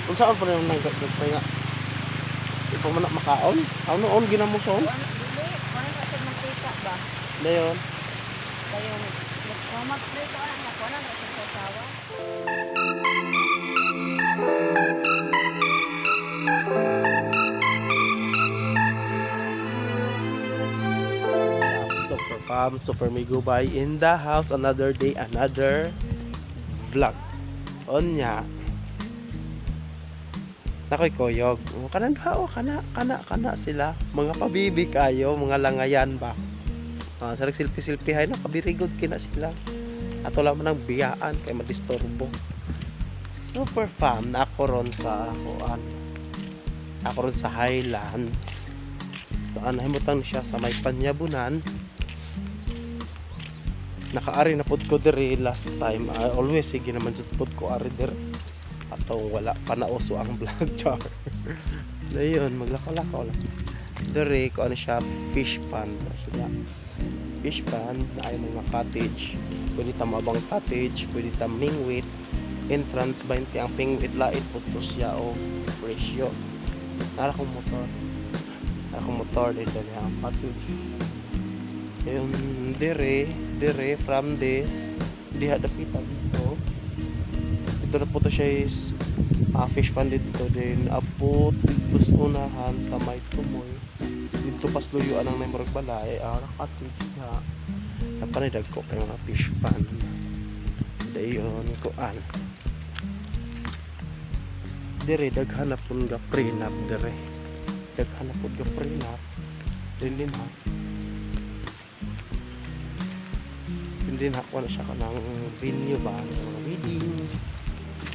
Unsaon pa rin nang nagpahinga? Di pa man na makaon? Ano on ginamuson? Wala dili, wala na sad magkita ba. Dayon. Dayon mag-prito ana na wala na sad sa asawa. Super Pam, Super Migo Bay in the house. Another day, another vlog. Onya. Nakoy koyog. O, kanan ba? O, kana, kana, kana sila. Mga pabibi kayo, mga langayan ba? Ah, sa nagsilpi-silpi hay na kabirigod kina sila. Ato lang man ang biyaan kay madisturbo. Super Fam, na ako ron sa kuan. Ako ron sa Highlands. Saan nahimutang siya sa may Panyabunan. Nakaari na pod ko diri last time. I always sige naman jud pod ko ari diri. Atong wala pa nauso ang vlog, char. Dayon maglakaw-lakaw lang. Diri ko ano siya, fish pond siya. Fish pond na ay mga cottage. Pwede ta maabang cottage, pwede ta mingwit. Entrance 20 ang pingwit, lait po to siya o presyo. Nara kong motor. Nara kong motor dito niya ang cottage. Yung dire, dire from this diha dapita dito. Dito na po to siya is fish pond dito din abot dito sa unahan sa may tumoy. Dito pasluyo anang may murag balay, cottage nga. Napanidag ko kay mga fish pond. Dayon kuan. Dire daghan na pud ga prenup dire. Daghan na pud ga prenup. Din din ha. Din din ha kuan siya kanang venue ba ng mga wedding.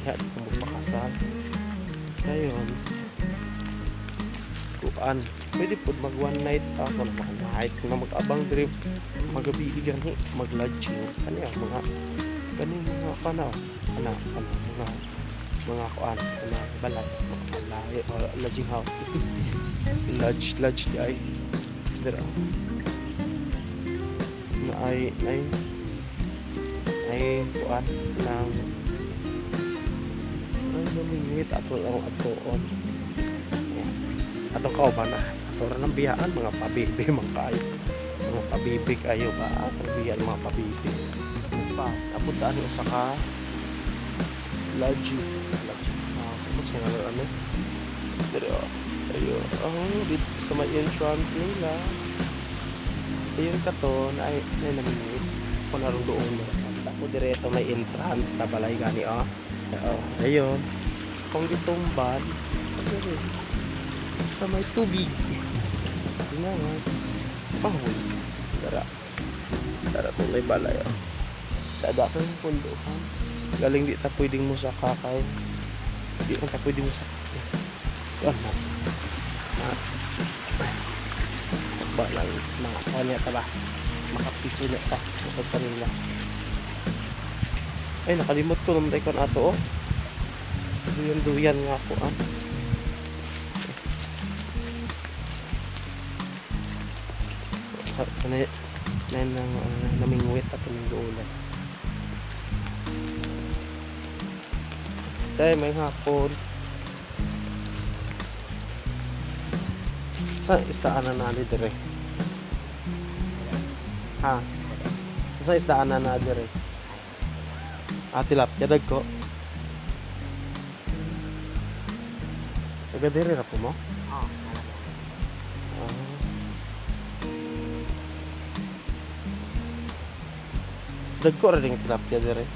Kaya di ko magpakasal. Dayon kuan. Pwede pud mag one night ako na mga night kung na mag-abang dire magabi gani mag-lodging kani ang mga kani mga kana ana ana mga kuan mga balay, mga balay or lodging house, lodge, lodge di ay dira na ay ay ay kuan ng ay namingwit ato ang atoon. Ayan. Atong kauban na ato ra ng biyaan, mga pabibi man kayo, mga pabibi kayo ba, biyan mga pabibi pa abot ano sa ka lodging, lodging house sa nga ano pero ayo oh dito sa may entrance nila. Ayun ka to na ay na namingwit ko na ron doon ako direto may entrance ta balay gani oh. Oo, ayun kung gitumban ayun, sa may tubig. Yun nga pahoy tara tara kung may balay oh. Sa dakong pundukan galing di ta pwedeng musaka kay di ta pwedeng musaka ano na balance mga kanya ta ba makapiso na ta kapag kanila. Ay, nakalimot ko naman tayo ato oh. Duyan duyan nga ako ah. Sa na na nang namingwit at ng duulan. Dahil may hapon. Sa isdaan na nani dire? Ha? Sa isdaan na na dire? Ah, tilapia dagko. Taga dire ra po mo? Oh. Ah. Dagko ra ding tilapia dire.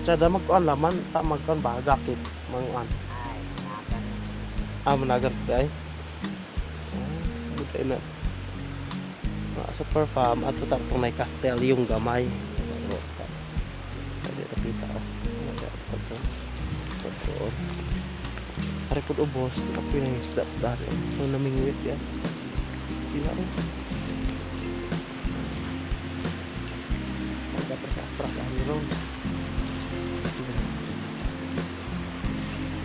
Sada magkuan laman ta magkuan ba gakit manguan. Ay, nagan. Ah, managar ta ay. Ah, buti na. Ah, super farm at tatong may castel yung gamay. Pwede tapita oh. Ito. Ito. Ari pud ubos, ako yung isda dari. So namingwit yan. Sila oh. Magkapras-apras ang ron.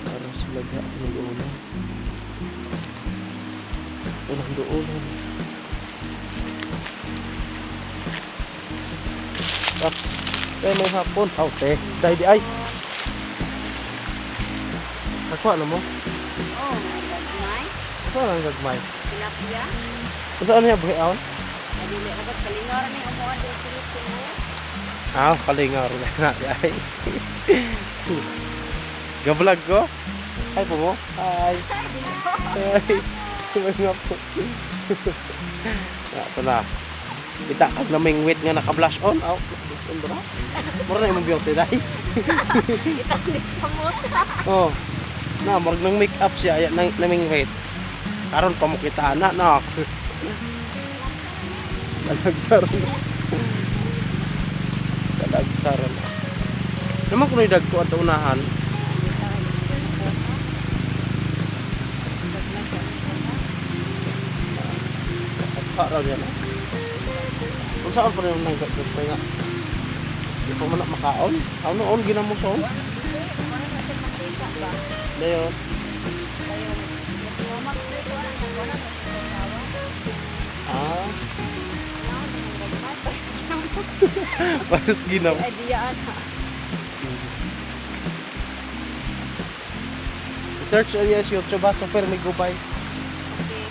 Para sila ga ng ulan. Unang doon. Tapos, Kay may hapon. Aw, te. Dai di ay. Nakuha na mo? Oh, my gagmay. Saan ang gagmay? Tilapia. Saan niya buhiaon? Adili agad kalingaw ni umuan din Pilipino. Ah, kalingaw rin na di ay. Ga-vlog ko? Hi po mo. Hi. Hi. Mga po. Ah, so na. Kita kag namingwit nga naka-blush on. Aw, blush on ba? Mura na imong beauty dai. Kita ni kamot. Oh. Na, murag nang make up siya aya nang namingwit. Karon pa mo kita ana no. Kalagsaro na. Kalagsaro na. Naman kuno dagko at unahan. Para niya na. Kung saan pa rin nang gagawin nga. Di pa man na makaon. Ano on ginamuson? Dayon. Ah, pares ginam. Search niya sa YouTube ha, Super Migo Bay.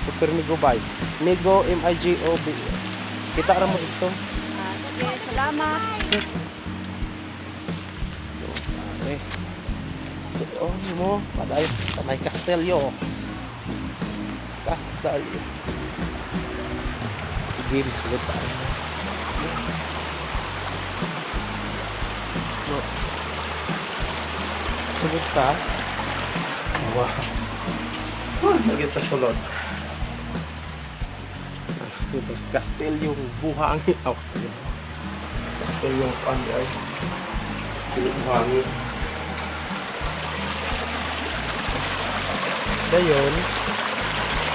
Super Migo Bay. Migo M I G O B. Kita ra mo ito. Salamat. So, pare. So, oh, mo, paday sa may Castelyo. Castelyo. Sige, sulod tayo. No. Sulod ta. Wow. Oh, nagyan ta sulod. Ah, ito sa Castelyo, buhangin. Oh, yun. Castelyo, ano ay. Buhangin. Dayon,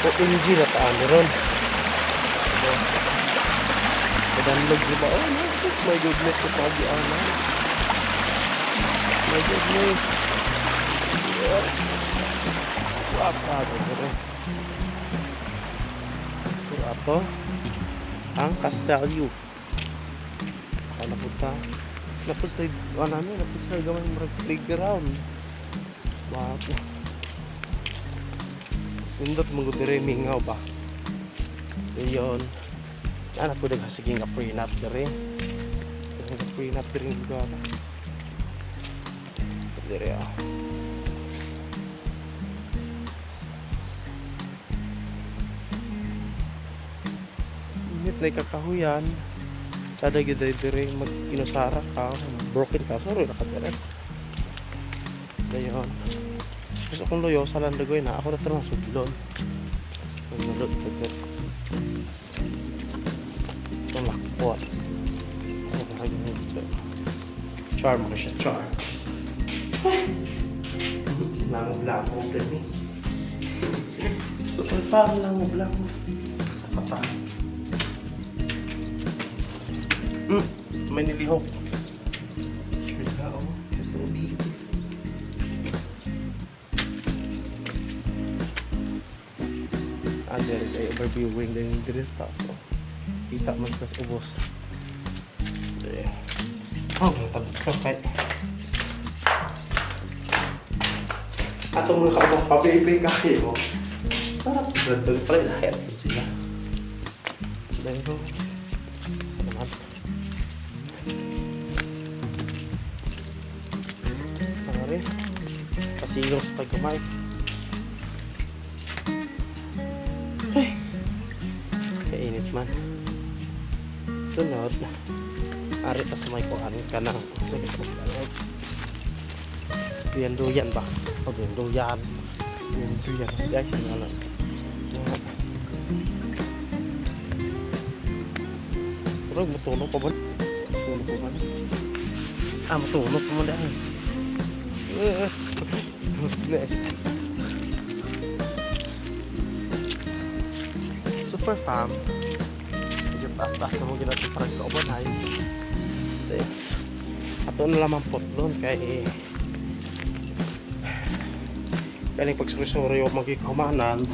OMG na taan ron. Padanlog di ba? Oh, no. My goodness, kapagi ana. My goodness. Yeah. Wapa, dire. So, ato, ang Castelio. Ako napunta. Napos na, ano namin, napos na gawin murag playground. Wow. Nindot mo dire mingaw ba? Iyon. Anak ko naghasige nga prenup dire. Sige nga prenup dire ng lugar. Dire ah. Init na ikakahuyan. Sada gyud dire dire mag inusara ka, broken ka, sorry na ka dire. Dayon. Gusto kong luyo sa landagoy na ako na tarong sudlon. Nalot ko dire. Itong lakpot. Ano ba kaya nito? Charm ko siya, charm. Ay! Langob-langob din eh. So, parang langob-langob. Sa pata. May nilihok. Sure ka, oh. Tubig. Ah, there ay overviewing din yung dress ta. So, kita man sa ubos. Yeah. Oh, ang tabot ka kahit. Atong mga kaubang pabebe kayo. Sarap. Ganda pa rin. Hayat din sila. Pero, salamat. Pare, pasilong sa tagamay. Ay, kainit man. Sunod, ari pa sa may kuan ka ng sige, duyan-duyan ba? O duyan-duyan. Duyan-duyan. Guys, ano na. Pero matulog pa ba? Matulog pa ba? Ah, matulog pa man dahil. Goodness. Super fam. Medyo taas-taas na mo ginatong parang kauban ay. Eh, ato na lamang putlon kay kaning pagsurisuri o magkikumanan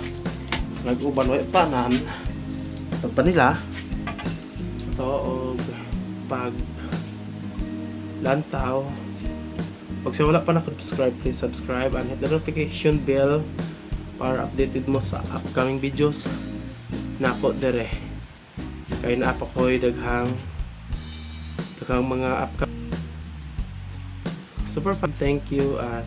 nag-uban wa panan sa pa nila ito og pag Lantaw. Pag sa wala pa naka-subscribe, please subscribe and hit the notification bell para updated mo sa upcoming videos nako dere. Kay naa pa ko'y daghang daghang mga upcoming super fun. Thank you at